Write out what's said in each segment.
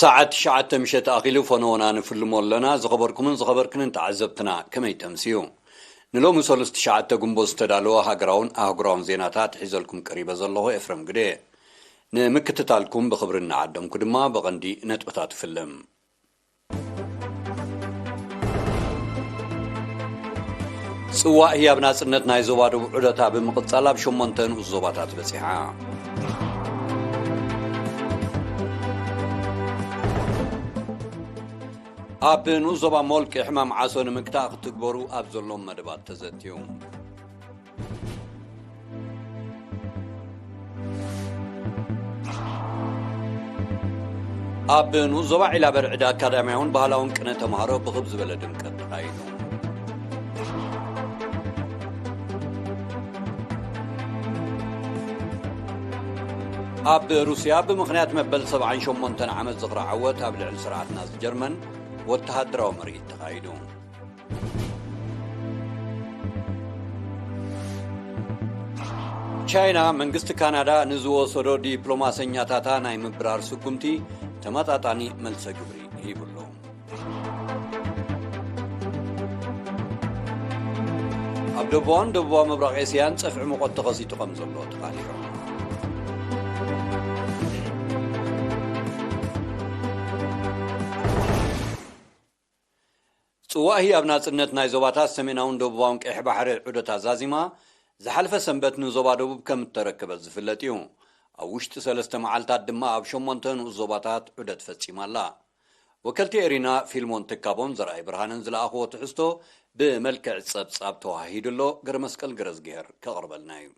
ሰዓት ትሽዓተ ምሸት ኣኺሉ ፈነወና ንፍልሞ ኣለና። ዝኸበርኩምን ዝኸበርክንን ተዓዘብትና ከመይ ተምስዩ? ንሎሚ ሰሉስ ትሽዓተ ግንቦት ዝተዳለወ ሃገራውን ኣህጉራውን ዜናታት ሒዘልኩም ቀሪበ ዘለኹ ኤፍረም ግደ። ንምክትታልኩም ብኽብሪ እናዓደምኩ ድማ ብቐንዲ ነጥብታት ፍልም። ጽዋእ ህያብ ናጽነት ናይ ዞባ ደቡብ ዑደታ ብምቕጻል ኣብ ሸሞንተ ንኡስ ዞባታት በጺሓ። ኣብ ንኡስ ዞባ ሞልቂ ሕማም ዓሶ ንምግታእ ክትግበሩ ኣብ ዘሎም መደባት ተዘትዩ። ኣብ ንኡስ ዞባ ዒላ በርዕድ ኣካዳሚያውን ባህላውን ቅነ ተምሃሮ ብኽብ ዝበለ ድምቀት ተኻይዱ። ኣብ ሩስያ ብምኽንያት መበል ሰብዓን ሸሞንተን ዓመት ዝኽሪ ዓወት ኣብ ልዕሊ ስርዓት ናዚ ጀርመን ወተሃደራዊ ምርኢት ተኻይዱ። ቻይና መንግስቲ ካናዳ ንዝወሰዶ ዲፕሎማሰኛታታ ናይ ምብራር ስጉምቲ ተመጣጣኒ መልሰ ግብሪ ሂብሉ። ኣብ ደቡባውን ደቡባዊ ምብራቕ ኤስያን ጸፍዒ ሙቐት ተኸሲቱ ከም ዘሎ ተቓሊዑ። ጽዋእ ህያብ ናጽነት ናይ ዞባታት ሰሜናውን ደቡባውን ቀይሕ ባሕሪ ዑደት ኣዛዚማ ዝሓለፈ ሰንበት ንዞባ ደቡብ ከም እተረከበት ዝፍለጥ እዩ። ኣብ ውሽጢ ሰለስተ መዓልታት ድማ ኣብ ሸሞንተ ንኡስ ዞባታት ዑደት ፈጺማ ኣላ። ወከልቲ ኤሪና ፊልሞን ትካቦን ዘርኣይ ብርሃንን ዝለኣኽዎ ትሕዝቶ ብመልክዕ ጸብጻብ ተዋሂዱ ኣሎ። ገረመስቀል ገረዝግሄር ከቕርበልና እዩ።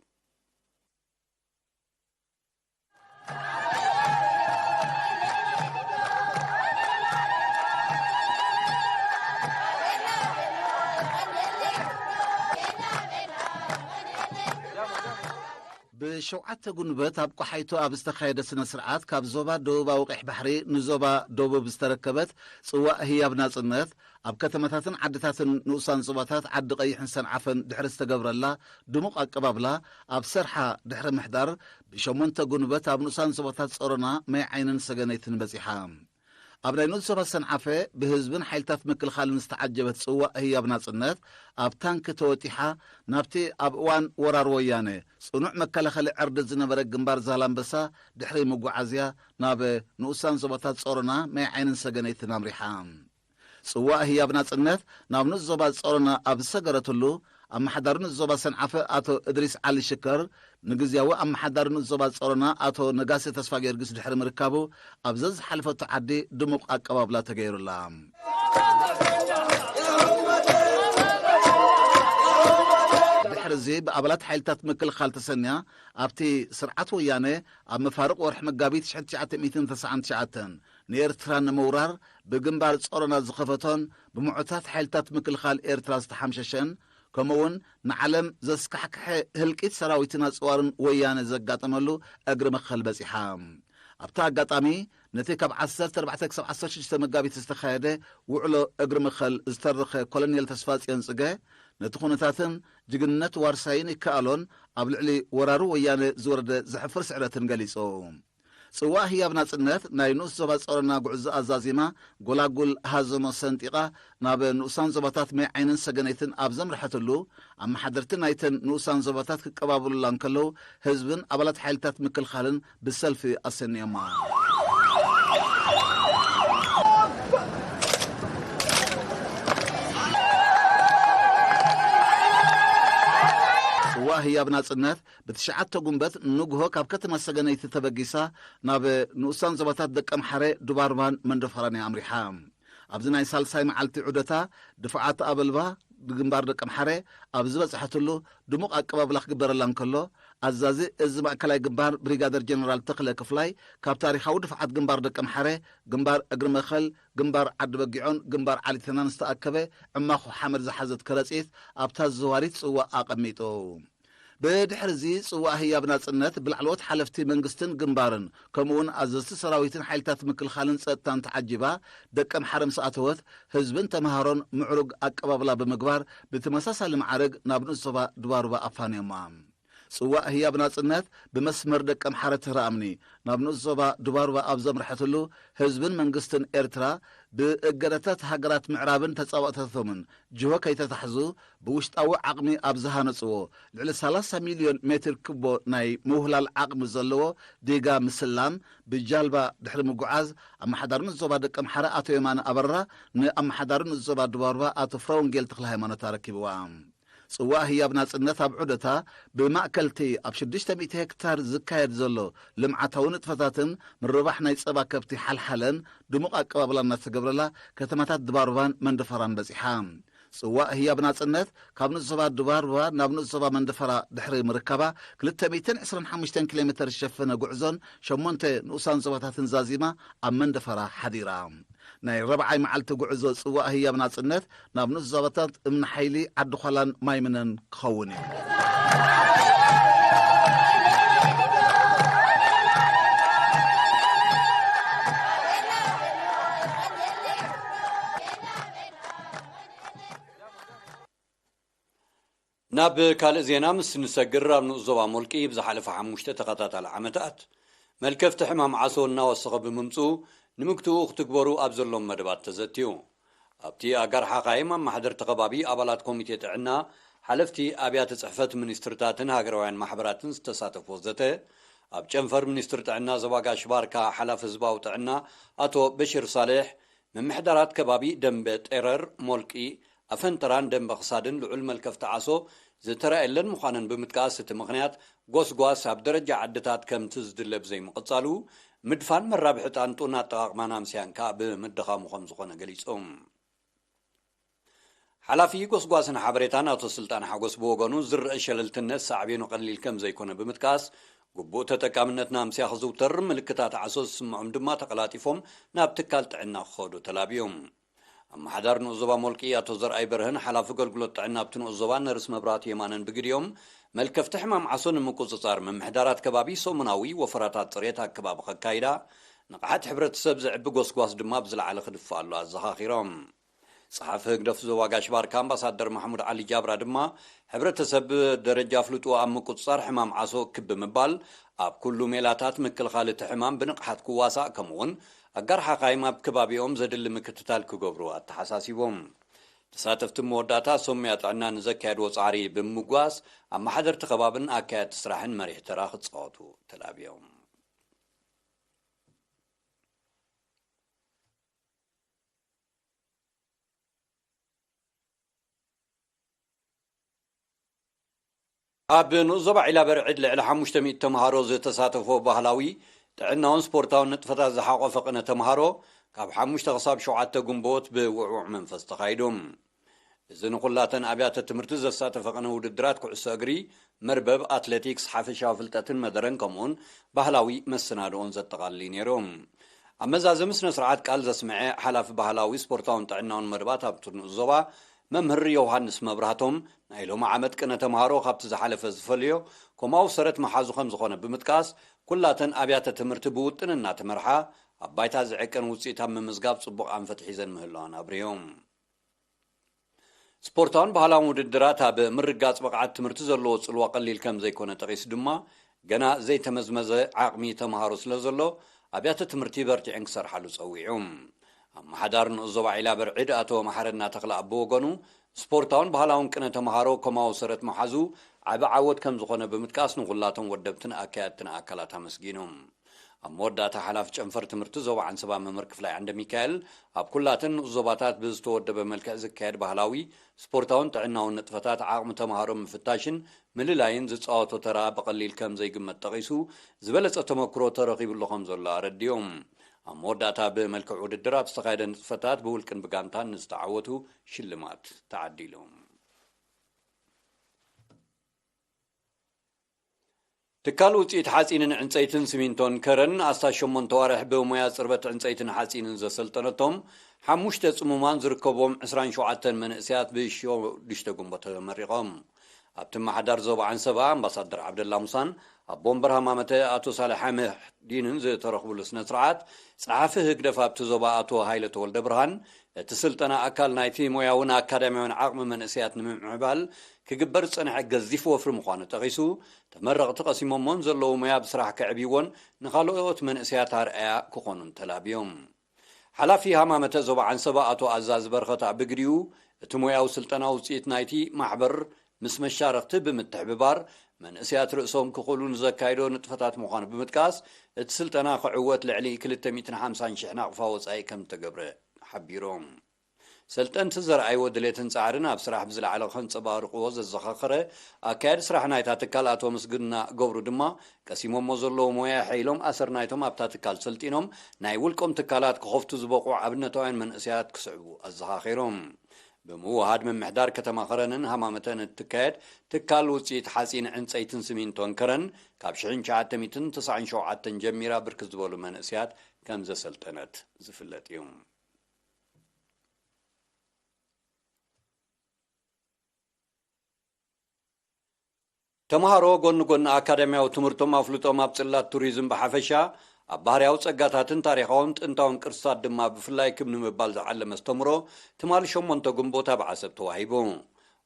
ብሸውዓተ ጉንበት ኣብ ቆሓይቶ ኣብ ዝተኻየደ ስነ ስርዓት ካብ ዞባ ደቡባዊ ቀይሕ ባሕሪ ንዞባ ደቡብ ዝተረከበት ጽዋእ ህያብ ናጽነት ኣብ ከተማታትን ዓድታትን ንኡሳን ዞባታት ዓዲ ቀይሕን ሰንዓፈን ድሕሪ ዝተገብረላ ድሙቕ ኣቀባብላ ኣብ ሰርሓ ድሕሪ ምሕዳር ብሸሞንተ ጉንበት ኣብ ንኡሳን ዞባታት ጾሮና ማይ ዓይንን ሰገነይትን በጺሓ። ኣብ ናይ ንኡስ ዞባ ሰንዓፈ ብህዝብን ሓይልታት ምክልኻልን ዝተዓጀበት ጽዋእ ህያብ ናጽነት ኣብ ታንኪ ተወጢሓ ናብቲ ኣብ እዋን ወራር ወያነ ጽኑዕ መከላኸሊ ዕርዲ ዝነበረ ግንባር ዛላምበሳ ድሕሪ ምጉዓዝያ ናብ ንኡሳን ዞባታት ጾሮና ማይ ዓይንን ሰገነይትን ኣምሪሓ። ጽዋእ ህያብ ናጽነት ናብ ንኡስ ዞባ ጾሮና ኣብ ዝሰገረትሉ ኣመሓዳሪ ንኡስ ዞባ ሰንዓፈ ኣቶ እድሪስ ዓሊ ሽከር ንግዝያዊ ኣመሓዳሪ ንኡስ ዞባ ጾሮና ኣቶ ነጋሲ ተስፋ ጊዮርጊስ ድሕሪ ምርካቡ ኣብ ዘዝሓለፈቶ ዓዲ ድሙቕ ኣቀባብላ ተገይሩላ። ድሕሪ እዚ ብኣባላት ሓይልታት ምክልኻል ተሰንያ ኣብቲ ስርዓት ወያነ ኣብ መፋርቕ ወርሒ መጋቢት ሽሕን ትሽዓተ ሚእትን ተስዓን ትሽዓተን ንኤርትራ ንምውራር ብግንባር ጾሮና ዝኸፈቶን ብምዑታት ሓይልታት ምክልኻል ኤርትራ ዝተሓምሸሸን ከምኡውን ንዓለም ዘስካሕክሐ ህልቂት ሰራዊትን ኣጽዋርን ወያነ ዘጋጠመሉ እግሪ መኸል በጺሓ። ኣብቲ ኣጋጣሚ ነቲ ካብ ዓሰርተ ኣርባዕተ ክሳብ ዓሰርተ ሽዱሽተ መጋቢት ዝተኻየደ ውዕሎ እግሪ መኸል ዝተረኸ ኮሎኔል ተስፋጽዮን ጽገ ነቲ ኩነታትን ጅግንነት ዋርሳይን ይከኣሎን ኣብ ልዕሊ ወራሪ ወያነ ዝወረደ ዘሕፍር ስዕረትን ገሊጹ። ጽዋእ ህያብ ናጽነት ናይ ንኡስ ዞባ ጾሮና ጉዕዞ ኣዛዚማ፣ ጎላጉል ሃዘሞ ሰንጢቓ ናብ ንኡሳን ዞባታት ማይ ዓይንን ሰገነይትን ኣብ ዘምርሐትሉ፣ ኣመሓደርቲ ናይተን ንኡሳን ዞባታት ክቀባበሉላ እንከለዉ፣ ህዝብን ኣባላት ሓይልታት ምክልኻልን ብሰልፊ ኣሰንዮማ። ጽዋእ ህያብ ናጽነት ብትሽዓተ ጉንበት ንግሆ ካብ ከተማ ሰገነይቲ ተበጊሳ ናብ ንኡሳን ዞባታት ደቀምሓረ፣ ዱባርባን መንደፈራን እያ ኣምሪሓ። ኣብዚ ናይ ሳልሳይ መዓልቲ ዑደታ ድፍዓት ኣበልባ ብግንባር ደቀምሓረ ኣብ ዝበጽሐትሉ ድሙቕ ኣቀባብላ ክግበረላ እንከሎ፣ ኣዛዚ እዚ ማእከላይ ግንባር ብሪጋደር ጀነራል ተኽለ ክፍላይ ካብ ታሪኻዊ ድፍዓት ግንባር ደቀምሓረ፣ ግንባር እግሪ መኸል፣ ግንባር ዓዲ በጊዖን ግንባር ዓሊተናን ዝተኣከበ ዕማኹ ሓመድ ዝሓዘት ከረጺት ኣብታ ዘዋሪት ጽዋእ ኣቐሚጡ። ብድሕርዚ ጽዋእ ህያብ ናጽነት ብላዕለዎት ሓለፍቲ መንግስትን ግንባርን ከምኡውን ኣዘዝቲ ሰራዊትን ሓይልታት ምክልኻልን ጸጥታን ተዓጂባ ደቀምሓረ ምስ ኣተወት ህዝብን ተምሃሮን ምዕሩግ ኣቀባብላ ብምግባር ብተመሳሳሊ መዓርግ ናብ ንኡስ ዞባ ድባሩባ ኣፋንዮማ። ጽዋእ ህያብ ናጽነት ብመስመር ደቀምሓረ ትህረ ኣምኒ ናብ ንኡስ ዞባ ዱባሩባ ኣብ ዘምርሐትሉ፣ ህዝብን መንግስትን ኤርትራ ብእገደታት ሃገራት ምዕራብን ተጻባእተቶምን ጅሆ ከይተታሕዙ፣ ብውሽጣዊ ዓቕሚ ኣብ ዝሃነጽዎ ልዕሊ ሰላሳ ሚልዮን ሜትር ክቦ ናይ ምውህላል ዓቕሚ ዘለዎ ዲጋ ምስላም፣ ብጃልባ ድሕሪ ምጉዓዝ፣ ኣመሓዳሪ ንኡስ ዞባ ደቀምሓረ ኣቶ የማነ ኣበራ ንኣመሓዳሪ ንኡስ ዞባ ዱባሩባ ኣቶ ፍረወንጌል ተኽለሃይማኖት ኣረኪብዋ። ጽዋእ ህያብ ናጽነት ኣብ ዑደታ፣ ብማእከልቲ ኣብ ሽዱሽተ ሚእቲ ሄክታር ዝካየድ ዘሎ ልምዓታዊ ንጥፈታትን ምርባሕ ናይ ጸባ ከብቲ ሓልሓለን ድሙቕ ኣቀባብላ እናተገብረላ፣ ከተማታት ድባርባን መንደፈራን በጺሓ። ጽዋእ ህያብ ናጽነት ካብ ንኡስ ዞባ ድባርባ ናብ ንኡስ ዞባ መንደፈራ ድሕሪ ምርካባ፣ ክልተ ሚእትን ዕስራን ሓሙሽተን ኪሎ ሜተር ዝሸፈነ ጉዕዞን ሸሞንተ ንኡሳን ዞባታትን ዛዚማ ኣብ መንደፈራ ሓዲራ። ናይ ረብዓይ መዓልቲ ጉዕዞ ጽዋእ ህያብ ናጽነት ናብ ንኡስ ዞባታት እምኒ ሓይሊ፣ ዓዲ ዃላን ማይምነን ክኸውን እዩ። ናብ ካልእ ዜና ምስ ንሰግር፣ ኣብ ንኡስ ዞባ ሞልቂ ብዝሓለፈ ሓሙሽተ ተኸታታሊ ዓመታት መልከፍቲ ሕማም ዓሶ እናወሰኸ ብምምፅኡ፣ ንምግትኡ ክትግበሩ ኣብ ዘሎም መደባት ተዘትዩ። ኣብቲ ኣጋር ሓኻይም፣ ኣመሓደርቲ ከባቢ፣ ኣባላት ኮሚቴ ጥዕና፣ ሓለፍቲ ኣብያተ ጽሕፈት ሚኒስትርታትን ሃገራውያን ማሕበራትን ዝተሳተፍዎ ዘተ፣ ኣብ ጨንፈር ሚኒስትር ጥዕና ዞባ ጋሽ ባርካ ሓላፊ ህዝባዊ ጥዕና ኣቶ በሽር ሳልሕ፣ ምምሕዳራት ከባቢ ደንበ ጤረር፣ ሞልቂ፣ ኣፈንጠራን ደንበ ክሳድን ልዑል መልከፍቲ ዓሶ ዝተራእየለን ምዃነን ብምጥቃስ፣ እቲ ምኽንያት ጎስጓስ ኣብ ደረጃ ዓድታት ከምቲ ዝድለ ብዘይምቕጻሉ፣ ምድፋን መራብሒ ጣንጡን ኣጠቓቕማን ኣምስያን ከኣ ብምድኻሙ ከም ዝኾነ ገሊጾም። ሓላፊ ጎስጓስን ሓበሬታን ኣቶ ስልጣን ሓጎስ ብወገኑ፣ ዝረአ ሸለልትነት ሳዕቤኑ ቀሊል ከም ዘይኮነ ብምጥቃስ፣ ግቡእ ተጠቃምነት ናምስያ ክዝውተር፣ ምልክታት ዓሶ ዝስምዖም ድማ ተቐላጢፎም ናብ ትካል ጥዕና ክኸዱ ተላብዮም። ኣመሓዳሪ ንኡስ ዞባ ሞልቂ ኣቶ ዘርኣይ በርሀን ሓላፊ ኣገልግሎት ጥዕና ኣብቲ ንኡስ ዞባ ነርስ መብራህቱ የማነን ብግዲኦም፣ መልከፍቲ ሕማም ዓሶ ንምቁጽጻር ምምሕዳራት ከባቢ ሰሙናዊ ወፈራታት ጽሬት ኣከባቢ ከካይዳ፣ ንቕሓት ሕብረተሰብ ዘዕቢ ጎስጓስ ድማ ብዝለዓለ ክድፋኣሉ ኣዘኻኺሮም። ጸሓፊ ህግደፍ ዞባ ጋሽ ባርካ ኣምባሳደር ማሕሙድ ዓሊ ጃብራ ድማ፣ ሕብረተሰብ ደረጃ ፍልጡ ኣብ ምቁጽጻር ሕማም ዓሶ ክብ ብምባል፣ ኣብ ኩሉ ሜላታት ምክልኻል እቲ ሕማም ብንቕሓት ክዋሳእ፣ ከምኡውን ኣጋር ሓኻይም ኣብ ከባቢኦም ዘድሊ ምክትታል ክገብሩ ኣተሓሳሲቦም። ተሳተፍቲ መወዳእታ ሰሙያ ጥዕና ንዘካየድዎ ጻዕሪ ብምምጓስ፣ ኣመሓደርቲ ከባብን ኣካየድቲ ስራሕን መሪሕ ተራ ክጻወቱ ተላብዮም። ኣብ ንኡስ ዞባ ዒላ በርዕድ ልዕሊ ሓሙሽተ ሚእቲ ተምሃሮ ዝተሳተፎ ባህላዊ፣ ጥዕናውን ስፖርታውን ንጥፈታት ዝሓቖፈ ቅነ ተምሃሮ፣ ካብ ሓሙሽተ ክሳብ ሸውዓተ ግንቦት ብውዕዉዕ መንፈስ ተኻይዱ። እዚ ንኹላተን ኣብያተ ትምህርቲ ዘሳተፈ ቅነ ውድድራት ኩዕሶ እግሪ፣ መርበብ፣ ኣትሌቲክስ፣ ሓፈሻዊ ፍልጠትን መደረን ከምኡውን ባህላዊ መሰናድኦን ዘጠቓልል እዩ ነይሩ። ኣብ መዛዘሚ ስነ ስርዓት ቃል ዘስምዐ ሓላፊ ባህላዊ፣ ስፖርታውን ጥዕናውን መደባት ኣብቲ ንኡስ ዞባ መምህር ዮሃንስ መብራህቶም፣ ናይ ሎሚ ዓመት ቅነ ተምሃሮ ካብቲ ዝሓለፈ ዝፈልዮ ኮማዊ ሰረት መሓዙ ከም ዝኾነ ብምጥቃስ፣ ኩላተን ኣብያተ ትምህርቲ ብውጥን እናተመርሓ፣ ኣብ ባይታ ዝዕቀን ውፅኢት ኣብ ምምዝጋብ ፅቡቕ ኣንፈት ሒዘን ምህላዋን ኣብሪዮም። ስፖርታውን ባህላውን ውድድራት ኣብ ምርጋጽ ብቕዓት ትምህርቲ ዘለዎ ጽልዋ ቀሊል ከም ዘይኮነ ጠቒሱ ድማ፣ ገና ዘይተመዝመዘ ዓቕሚ ተምሃሮ ስለ ዘሎ፣ ኣብያተ ትምህርቲ በርቲዐን ክሰርሓሉ ጸዊዑ። ኣመሓዳሪ ንኡስ ዞባ ዒላ በርዕድ ኣቶ መሓረና ተኽለኣብ ብወገኑ፣ ስፖርታውን ባህላውን ቅነ ተምሃሮ ኮማዊ ሰረት ምሓዙ ዓቢ ዓወት ከም ዝኾነ ብምጥቃስ፣ ንኹላቶም ወደብትን ኣካየድትን ኣካላት ኣመስጊኑ። ኣብ መወዳእታ፣ ሓላፊ ጨንፈር ትምህርቲ ዞባ ዓንሰባ መምህር ክፍላይ ዓንደ ሚካኤል፣ ኣብ ኩላተን ንኡስ ዞባታት ብዝተወደበ መልክዕ ዝካየድ ባህላዊ፣ ስፖርታውን ጥዕናውን ንጥፈታት ዓቕሚ ተምሃሮ ምፍታሽን ምልላይን ዝጻወቶ ተራ ብቐሊል ከም ዘይግመት ጠቒሱ፣ ዝበለጸ ተመክሮ ተረኺቡሉ ከም ዘሎ ኣረዲኡ። ኣብ መወዳእታ፣ ብመልክዕ ውድድር ኣብ ዝተኻየደ ንጥፈታት ብውልቅን ብጋንታን ንዝተዓወቱ ሽልማት ተዓዲሉ። ትካል ውፅኢት ሓፂንን ዕንፀይትን ሲሚንቶን ከረን፣ ኣስታት ሸሞንተ ዋርሕ ብሞያ ፅርበት ዕንፀይትን ሓፂንን ዘሰልጠነቶም ሓሙሽተ ፅሙማን ዝርከብዎም ዕስራን ሸውዓተን መንእሰያት ብሸዱሽተ ግንቦት ተመሪቖም። ኣብቲ ምምሕዳር ዞባ ዓንሰባ ኣምባሳደር ዓብደላ ሙሳን ኣቦ ወንበር ሃማመተ ኣቶ ሳልሕ ሓመዲንን ዝተረኽብሉ ስነ ስርዓት፣ ጸሓፊ ህግደፍ ኣብቲ ዞባ ኣቶ ሃይለ ተወልደ ብርሃን፣ እቲ ስልጠና ኣካል ናይቲ ሞያውን ኣካዳሚያውን ዓቕሚ መንእሰያት ንምምዕባል ክግበር ዝጸንሐ ገዚፍ ወፍሪ ምዃኑ ጠቒሱ፣ ተመረቕቲ ቀሲሞሞን ዘለዉ ሞያ ብስራሕ ከዕብይዎን ንኻልኦት መንእሰያት ኣርኣያ ክኾኑን ተላብዮም። ሓላፊ ሃማመተ ዞባ ዓንሰባ ኣቶ ኣዛዝ በርኸት ኣብ ብግዲኡ፣ እቲ ሞያዊ ስልጠና ውጽኢት ናይቲ ማሕበር ምስ መሻርኽቲ ብምትሕብባር መንእሰያት ርእሶም ክኽእሉ ንዘካይዶ ንጥፈታት ምዃኑ ብምጥቃስ፣ እቲ ስልጠና ክዕወት ልዕሊ ክልተ ሚእትን ሓምሳን ሽሕ ናቕፋ ወጻኢ ከም ዝተገብረ ሓቢሮም። ሰልጠንቲ ዘርኣይዎ ድሌትን ጻዕርን ኣብ ስራሕ ብዝለዓለ ከንጸባርቕዎ ዘዘኻኸረ ኣካያዲ ስራሕ ናይታ ትካል ኣቶ ምስግና ገብሩ ድማ፣ ቀሲሞሞ ዘለዉ ሞያ ሓይሎም ኣሰር ናይቶም ኣብታ ትካል ሰልጢኖም ናይ ውልቆም ትካላት ክኸፍቱ ዝበቑ ኣብነታውያን መንእሰያት ክስዕቡ ኣዘኻኺሮም። ብምውሃድ ምምሕዳር ከተማ ከረንን ሃማመተን እትካየድ ትካል ውጽኢት ሓጺን ዕንጸይትን ሲሚንቶን ከረን ካብ ሽሕን ትሽዓተ ሚእትን ተስዓን ሸውዓተን ጀሚራ ብርክት ዝበሉ መንእሰያት ከም ዘሰልጠነት ዝፍለጥ እዩ። ተምሃሮ ጎኒ ጎኒ ኣካዳሚያዊ ትምህርቶም ኣፍልጦም ኣብ ጽላት ቱሪዝም ብሓፈሻ፣ ኣብ ባህርያዊ ጸጋታትን ታሪኻውን ጥንታውን ቅርስታት ድማ ብፍላይ ክብ ንምባል ዝዓለመ ኣስተምሮ ትማሊ ሸሞንተ ግንቦት ኣብ ዓሰብ ተዋሂቡ።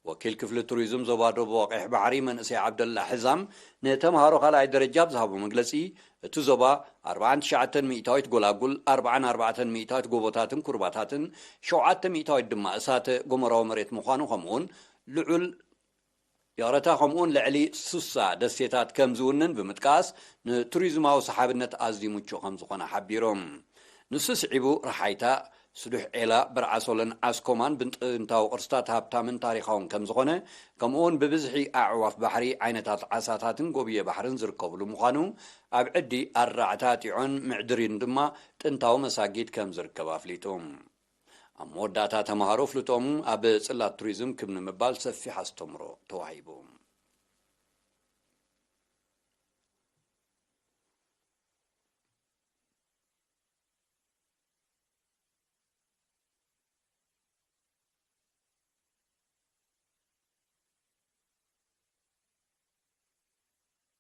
ወኪል ክፍሊ ቱሪዝም ዞባ ደቡብ ቀይሕ ባሕሪ መንእሰይ ዓብደላ ሕዛም ንተምሃሮ ካልኣይ ደረጃ ኣብ ዝሃቦ መግለጺ፣ እቲ ዞባ ኣርብዓን ትሽዓተን ሚእታዊት ጎላጉል፣ ኣርብዓን ኣርባዕተን ሚእታዊት ጎቦታትን ኩርባታትን፣ ሸውዓተ ሚእታዊት ድማ እሳተ ጎመራዊ መሬት ምዃኑ፣ ከምኡውን ልዑል ይቕረታ፣ ከምኡውን ልዕሊ ሱሳ ደሴታት ከም ዝውንን ብምጥቃስ፣ ንቱሪዝማዊ ሰሓብነት ኣዝዩ ምቹእ ከም ዝኾነ ሓቢሮም። ንሱ ስዒቡ፣ ረሓይታ፣ ስዱሕ ዔላ፣ በርዓሶለን ዓስኮማን ብጥንታዊ ቅርስታት ሃብታምን ታሪኻውን ከም ዝኾነ፣ ከምኡውን ብብዝሒ ኣዕዋፍ ባሕሪ፣ ዓይነታት ዓሳታትን ጎብየ ባሕርን ዝርከብሉ ምዃኑ፣ ኣብ ዕዲ ኣራዕታ ጢዖን ምዕድሪን ድማ ጥንታዊ መሳጊድ ከም ዝርከብ ኣፍሊጡ። ኣብ መወዳእታ፣ ተምሃሮ ፍልጦም ኣብ ጽላት ቱሪዝም ክብ ንምባል ሰፊሕ ኣስተምሮ ተዋሂቡ።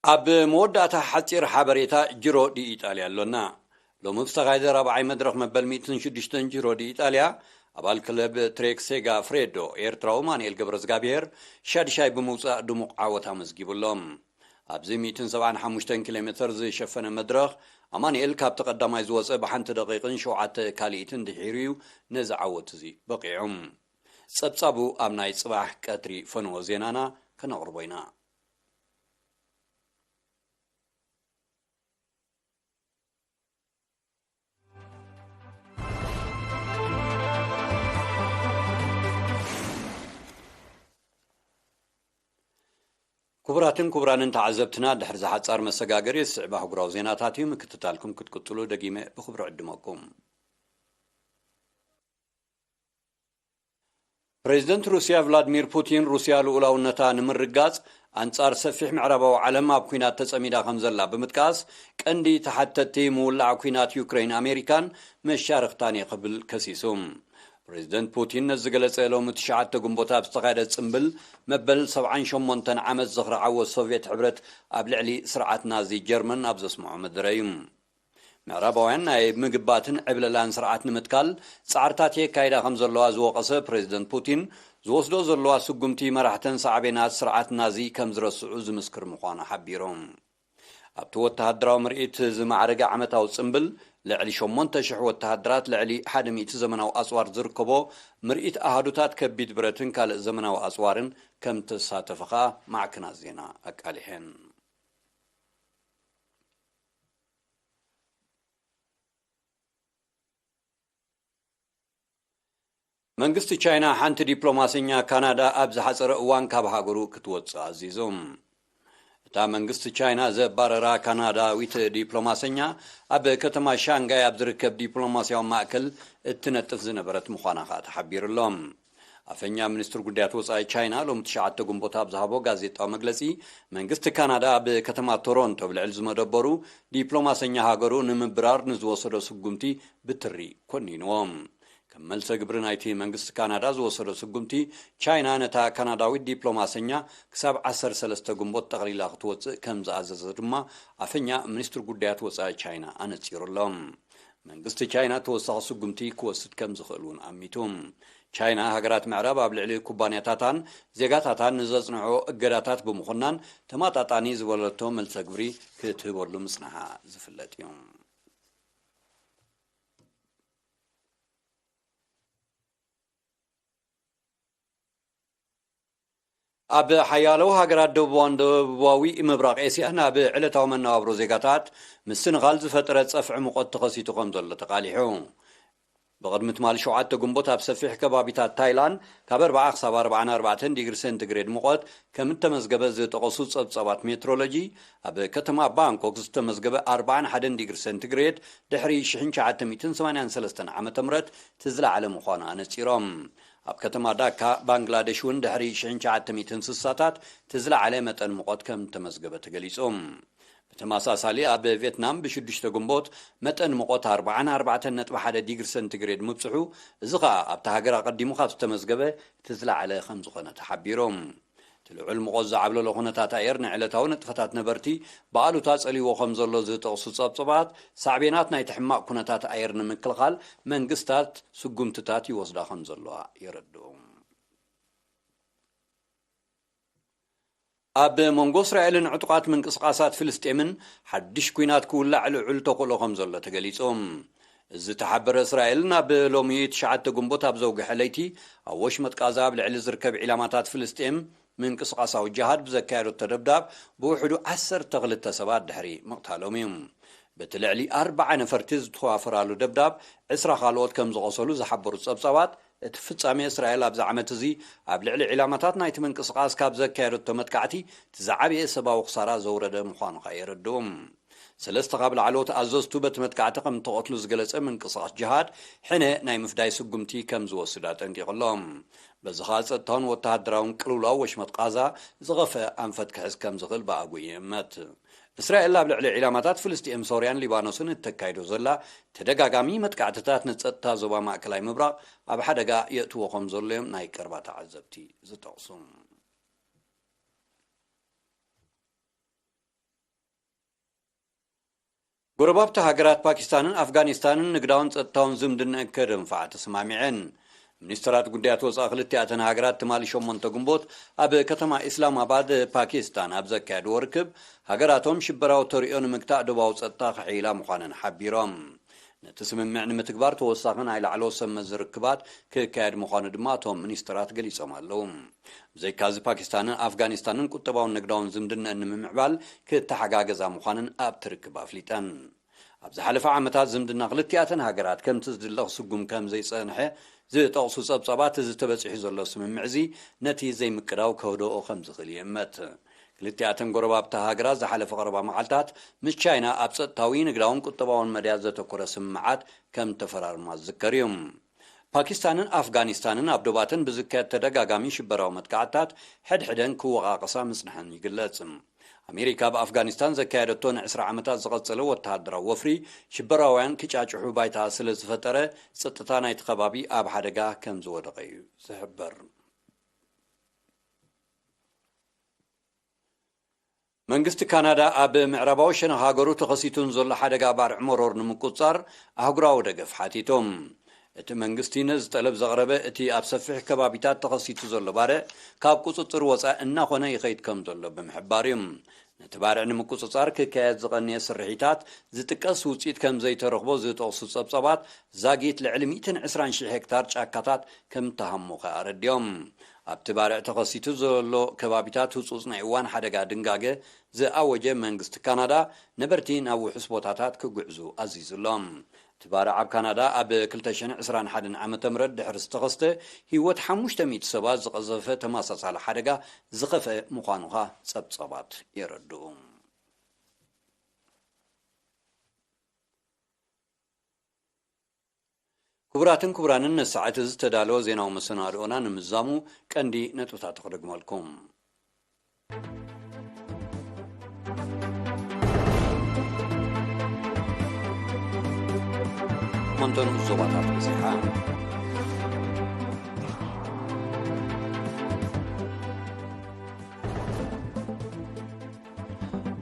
ኣብ መወዳእታ ሓጺር ሓበሬታ ጂሮ ዲ ኢጣልያ ኣሎና። ሎሚ ብዝተኻየደ ራብዓይ መድረኽ መበል ሚእትን ሽዱሽተን ጂሮ ዲ ኢጣልያ፣ ኣባል ክለብ ትሬክ ሴጋ ፍሬዶ ኤርትራዊ ማንኤል ገብረዝጋብሄር ሻድሻይ ብምውጻእ ድሙቕ ዓወት ኣመዝጊቡ ኣሎ። ኣብዚ ሚእትን ሰብዓን ሓሙሽተን ኪሎ ሜተር ዝሸፈነ መድረኽ፣ ኣማንኤል ካብቲ ቀዳማይ ዝወጸ ብሓንቲ ደቂቕን ሸውዓተ ካልኢትን ድሒሩ እዩ ነዚ ዓወት እዚ በቒዑ። ጸብጻቡ ኣብ ናይ ጽባሕ ቀትሪ ፈነወ ዜናና ከነቕርቦ ኢና። ክቡራትን ክቡራንን ተዓዘብትና፣ ድሕሪ ዝሓጻር መሰጋገሪ ዝስዕብ ኣህጉራዊ ዜናታት እዩ። ምክትታልኩም ክትቅጽሉ ደጊመ ብኽብሪ ዕድመኩም። ፕሬዚደንት ሩስያ ቭላድሚር ፑቲን፣ ሩስያ ልኡላውነታ ንምርግጋጽ ኣንጻር ሰፊሕ ምዕራባዊ ዓለም ኣብ ኲናት ተጸሚዳ ከም ዘላ ብምጥቃስ፣ ቀንዲ ተሓተትቲ ምውላዕ ኲናት ዩክሬን ኣሜሪካን መሻርኽታን እየ ክብል ከሲሱ። ፕሬዚደንት ፑቲን ነዚ ዝገለጸ ሎሚ ትሽዓተ ግንቦት ኣብ ዝተኻየደ ጽምብል፣ መበል ሰብዓን ሸሞንተን ዓመት ዝኽሪ ዓወት ሶቭየት ሕብረት ኣብ ልዕሊ ስርዓት ናዚ ጀርመን ኣብ ዘስምዖ መደረ እዩ። ምዕራባውያን ናይ ምግባትን ዕብለላን ስርዓት ንምትካል ጻዕርታት የካይዳ ከም ዘለዋ ዝወቐሰ ፕሬዚደንት ፑቲን፣ ዝወስዶ ዘለዋ ስጉምቲ መራሕተን ሳዕቤናት ስርዓት ናዚ ከም ዝረስዑ ዝምስክር ምዃኑ ሓቢሩ። ኣብቲ ወተሃደራዊ ምርኢት ዝማዕረገ ዓመታዊ ጽምብል፣ ልዕሊ ሸሞንተ ሽሕ ወተሃደራት፣ ልዕሊ ሓደ ሚእቲ ዘመናዊ ኣጽዋር ዝርከቦ ምርኢት ኣሃዱታት ከቢድ ብረትን ካልእ ዘመናዊ ኣጽዋርን ከም ተሳተፈ ኸኣ ማዕከናት ዜና ኣቃሊሐን። መንግስቲ ቻይና ሓንቲ ዲፕሎማሰኛ ካናዳ ኣብ ዝሓጸረ እዋን ካብ ሃገሩ ክትወጽእ ኣዚዙ። እታ መንግስቲ ቻይና ዘባረራ ካናዳዊት ዲፕሎማሰኛ፣ ኣብ ከተማ ሻንጋይ ኣብ ዝርከብ ዲፕሎማስያዊ ማእከል እትነጥፍ ዝነበረት ምዃና ከኣ ተሓቢሩ ኣሎ። ኣፈኛ ሚኒስትሪ ጉዳያት ወጻኢ ቻይና ሎሚ ትሽዓተ ግንቦት ኣብ ዝሃቦ ጋዜጣዊ መግለጺ፣ መንግስቲ ካናዳ ኣብ ከተማ ቶሮንቶ ኣብ ልዕሊ ዝመደበሩ ዲፕሎማሰኛ ሃገሩ ንምብራር ንዝወሰዶ ስጉምቲ ብትሪ ኮኒንዎ። መልሰ ግብሪ ናይቲ መንግስቲ ካናዳ ዝወሰዶ ስጉምቲ፣ ቻይና ነታ ካናዳዊት ዲፕሎማሰኛ ክሳብ ዓሰርተ ሰለስተ ግንቦት ጠቕሊላ ክትወጽእ ከም ዝኣዘዘ ድማ ኣፈኛ ሚኒስትሪ ጉዳያት ወጻኢ ቻይና ኣነጺሩ ኣሎ። መንግስቲ ቻይና ተወሳኺ ስጉምቲ ክወስድ ከም ዝኽእል እውን ኣሚቱ። ቻይና ሃገራት ምዕራብ ኣብ ልዕሊ ኩባንያታታን ዜጋታታን ንዘጽንዖ እገዳታት ብምኹናን ተማጣጣኒ ዝበለቶ መልሰ ግብሪ ክትህበሉ ምጽንሓ ዝፍለጥ እዩ። ኣብ ሓያሎ ሃገራት ደቡባን ደቡባዊ ምብራቕ ኤስያ ናብ ዕለታዊ መነባብሮ ዜጋታት ምስንኻል ዝፈጠረ ጸፍዒ ሙቐት ተኸሲቱ ከም ዘሎ ተቓሊሑ። ብቕድሚ ትማሊ ሸውዓተ ግንቦት ኣብ ሰፊሕ ከባቢታት ታይላንድ ካብ ኣርብዓ ክሳብ ኣርብዓን ኣርባዕተን ዲግሪ ሴንቲግሬድ ሙቐት ከም እተመዝገበ ዝጠቐሱ ጸብጻባት ሜትሮሎጂ፣ ኣብ ከተማ ባንኮክ ዝተመዝገበ ኣርብዓን ሓደን ዲግሪ ሴንቲግሬድ ድሕሪ ሽሕን ትሽዓተ ሚእትን ሰማንያን ሰለስተን ዓመተ ምህረት እቲ ዝለዓለ ምዃኑ ኣነጺሮም። ኣብ ከተማ ዳካ ባንግላደሽ እውን ድሕሪ ሽሕን ትሽዓተ ሚእትን ስሳታት እቲ ዝለዓለ መጠን ሙቐት ከም እተመዝገበ ተገሊጹ። ብተመሳሳሊ ኣብ ቬትናም ብሽዱሽተ ግንቦት መጠን ሙቐት ኣርብዓን ኣርባዕተን ነጥቢ ሓደ ዲግሪ ሴንቲግሬድ ምብጽሑ፣ እዚ ኸኣ ኣብታ ሃገር ኣቐዲሙ ካብ ዝተመዝገበ እቲ ዝለዓለ ከም ዝኾነ ተሓቢሩ። እቲ ልዑል ሙቐት ዝዓብለሎ ኩነታት ኣየር ንዕለታዊ ንጥፈታት ነበርቲ ብኣሉታ ጸልይዎ ከም ዘሎ ዝጠቕሱ ጸብጸባት፣ ሳዕቤናት ናይቲ ሕማቕ ኩነታት ኣየር ንምክልኻል መንግስታት ስጉምትታት ይወስዳ ከም ዘለዋ የረድኡ። ኣብ መንጎ እስራኤልን ዕጡቓት ምንቅስቓሳት ፍልስጤምን ሓድሽ ኲናት ክውላዕ ልዑል ተኽእሎ ከም ዘሎ ተገሊጹ። እዚ ተሓበረ እስራኤል ናብ ሎሚ ትሽዓተ ግንቦት ኣብ ዘውግሐ ለይቲ ኣብ ወሽመጥ ቃዛ ኣብ ልዕሊ ዝርከብ ዒላማታት ፍልስጤም ምንቅስቓሳዊ ጅሃድ ብዘካየዶ ተደብዳብ ብውሕዱ ዓሰርተ ክልተ ሰባት ድሕሪ ምቕታሎም እዩ። በቲ ልዕሊ ኣርብዓ ነፈርቲ ዝተዋፈራሉ ደብዳብ ዕስራ ካልኦት ከም ዝቖሰሉ ዝሓበሩ ጸብጻባት፣ እቲ ፍጻሜ እስራኤል ኣብዚ ዓመት እዚ ኣብ ልዕሊ ዒላማታት ናይቲ ምንቅስቓስ ካብ ዘካየደቶ መጥቃዕቲ እቲ ዝዓበየ ሰብኣዊ ክሳራ ዘውረደ ምዃኑ ከኣ የረድኡ። ሰለስተ ካብ ላዕለዎት ኣዘዝቱ በቲ መጥቃዕቲ ከም እተቐትሉ ዝገለጸ ምንቅስቓስ ጅሃድ፣ ሕነ ናይ ምፍዳይ ስጉምቲ ከም ዝወስድ ኣጠንቂቑ ኣሎ። በዚ ኸኣ ጸጥታውን ወተሃደራውን ቅልውላው ወሽመጥ ቃዛ ዝኸፍአ ኣንፈት ክሕዝ ከም ዝኽእል ብኣግኡ ይእመት። እስራኤል ኣብ ልዕሊ ዒላማታት ፍልስጤም፣ ሶርያን ሊባኖስን እተካይዶ ዘላ ተደጋጋሚ መጥቃዕትታት ንጸጥታ ዞባ ማእከላይ ምብራቕ ኣብ ሓደጋ የእትዎ ከም ዘሎ እዮም ናይ ቀረባ ተዓዘብቲ ዝጠቕሱ። ጎረባብቲ ሃገራት ፓኪስታንን ኣፍጋኒስታንን ንግዳውን ጸጥታውን ዝምድንአን ከደንፍዓ ተሰማሚዐን። ሚኒስትራት ጉዳያት ወጻኢ ክልቲኣተን ሃገራት ትማሊ ሸሞንተ ግንቦት ኣብ ከተማ ኢስላማባድ ፓኪስታን ኣብ ዘካየድዎ ርክብ፣ ሃገራቶም ሽበራዊ ተርእዮ ንምግታእ ዶባዊ ጸጥታ ክሕይላ ምዃነን ሓቢሮም። ነቲ ስምምዕ ንምትግባር ተወሳኺ ናይ ላዕለዎት ሰብ መዚ ርክባት ክካየድ ምዃኑ ድማ እቶም ሚኒስትራት ገሊጾም ኣለዉ። ብዘይካዚ ፓኪስታንን ኣፍጋኒስታንን ቁጠባውን ንግዳውን ዝምድነአን ንምምዕባል ክተሓጋገዛ ምዃነን ኣብቲ ርክብ ኣፍሊጠን። ኣብ ዝሓለፈ ዓመታት ዝምድና ክልቲኣተን ሃገራት ከምቲ ዝድለ ክስጉም ከም ዘይጸንሐ ዝጠቕሱ ጸብጻባት፣ እዚ ተበጺሑ ዘሎ ስምምዕዚ ነቲ ዘይምቅዳው ከህድኦ ከም ዝኽእል ይእመት። ክልቲኣተን ጎረባብቲ ሃገራት ዝሓለፈ ቀረባ መዓልታት ምስ ቻይና ኣብ ጸጥታዊ፣ ንግዳውን ቁጠባውን መድያት ዘተኮረ ስምምዓት ከም ተፈራርማ ዝዝከር እዩ። ፓኪስታንን ኣፍጋኒስታንን ኣብ ዶባተን ብዝካየድ ተደጋጋሚ ሽበራዊ መጥቃዕትታት ሕድሕደን ክወቓቐሳ ምጽንሐን ይግለጽ። ኣሜሪካ ኣብ ኣፍጋኒስታን ዘካየደቶ ንዕስራ ዓመታት ዝቐጸለ ወተሃደራዊ ወፍሪ፣ ሽበራውያን ክጫጭሑ ባይታ ስለ ዝፈጠረ፣ ጸጥታ ናይቲ ከባቢ ኣብ ሓደጋ ከም ዝወደቐ እዩ ዝሕበር። መንግስቲ ካናዳ ኣብ ምዕራባዊ ሸነኽ ሃገሩ ተኸሲቱ ንዘሎ ሓደጋ ባርዕ መሮር ንምቁጽጻር ኣህጉራዊ ደገፍ ሓቲቱ። እቲ መንግስቲ ነዚ ጠለብ ዘቕረበ፣ እቲ ኣብ ሰፊሕ ከባቢታት ተኸሲቱ ዘሎ ባርዕ ካብ ቁጽጽር ወጻኢ እናኾነ ይኸይድ ከም ዘሎ ብምሕባር እዩ። ነቲ ባርዕ ንምቁጽጻር ክካየድ ዝቐነየ ስርሒታት ዝጥቀስ ውጽኢት ከም ዘይተረኽቦ ዝጠቕሱ ጸብጻባት፣ ዛጊት ልዕሊ ሚእትን ዕስራን ሽሕ ሄክታር ጫካታት ከም እተሃሞ ከኣ ኣረዲኦም። ኣብቲ ባርዕ ተኸሲቱ ዘሎ ከባቢታት ህጹጽ ናይ እዋን ሓደጋ ድንጋገ ዝኣወጀ መንግስቲ ካናዳ፣ ነበርቲ ናብ ውሑስ ቦታታት ክጉዕዙ ኣዚዙ ኣሎ። እቲ ባርዕ ኣብ ካናዳ ኣብ ክልተ ሽሕን ዕስራን ሓደን ዓመተ ምህረት ድሕሪ ዝተኸስተ፣ ህይወት ሓሙሽተ ሚእቲ ሰባት ዝቐዘፈ ተመሳሳሊ ሓደጋ ዝኸፍአ ምዃኑ ኸኣ ጸብጻባት የረድኡ። ክቡራትን ክቡራንን፣ ነዚ ሰዓት እዚ ዝተዳለወ ዜናዊ መሰናድኦና ንምዝዛሙ ቀንዲ ነጥብታቱ ክደግመልኩም። መንተን ዞባታት በጺሓ።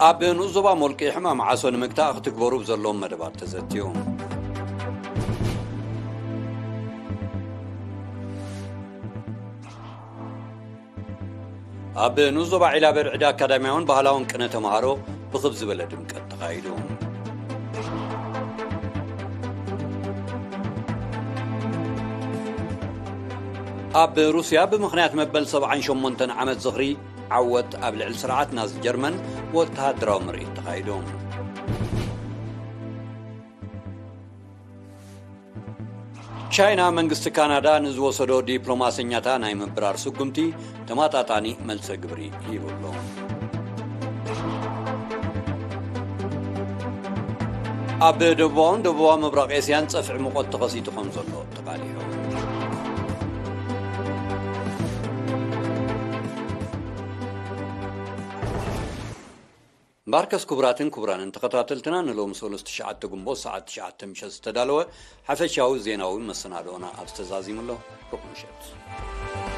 ኣብ ንኡስ ዞባ ሞልቂ ሕማም ዓሶ ንምግታእ ክትግበሩ ብዘለዎም መደባት ተዘትዩ። ኣብ ንኡስ ዞባ ዒላበድ ዕዳ ኣካዳሚያውን ባህላውን ቅነ ተምሃሮ ብኽብ ዝበለ ድምቀት ተኻይዱ። ኣብ ሩስያ ብምኽንያት መበል ሰብዓን ሸሞንተን ዓመት ዝኽሪ ዓወት ኣብ ልዕሊ ስርዓት ናዚ ጀርመን ወተሃደራዊ ምርኢት ተኻይዱ። ቻይና መንግስቲ ካናዳ ንዝወሰዶ ዲፕሎማሰኛታ ናይ ምብራር ስጉምቲ ተማጣጣኒ መልሰ ግብሪ ይህብሎ። ኣብ ደቡባውን ደቡባዊ ምብራቕ ኤስያን ጸፍዒ ሙቐት ተኸሲቱ ከም ዘሎ ተቓሊሑ። እምበኣርከስ ክቡራትን ክቡራንን ተኸታተልትና፣ ንሎሚ ሰሉስ ትሽዓተ ግንቦት ሰዓት ትሽዓተ ምሸት ዝተዳለወ ሓፈሻዊ ዜናዊ መሰናድኦና ኣብዚ ተዛዚሙ ኣሎ። ርሑቕ ምሸት።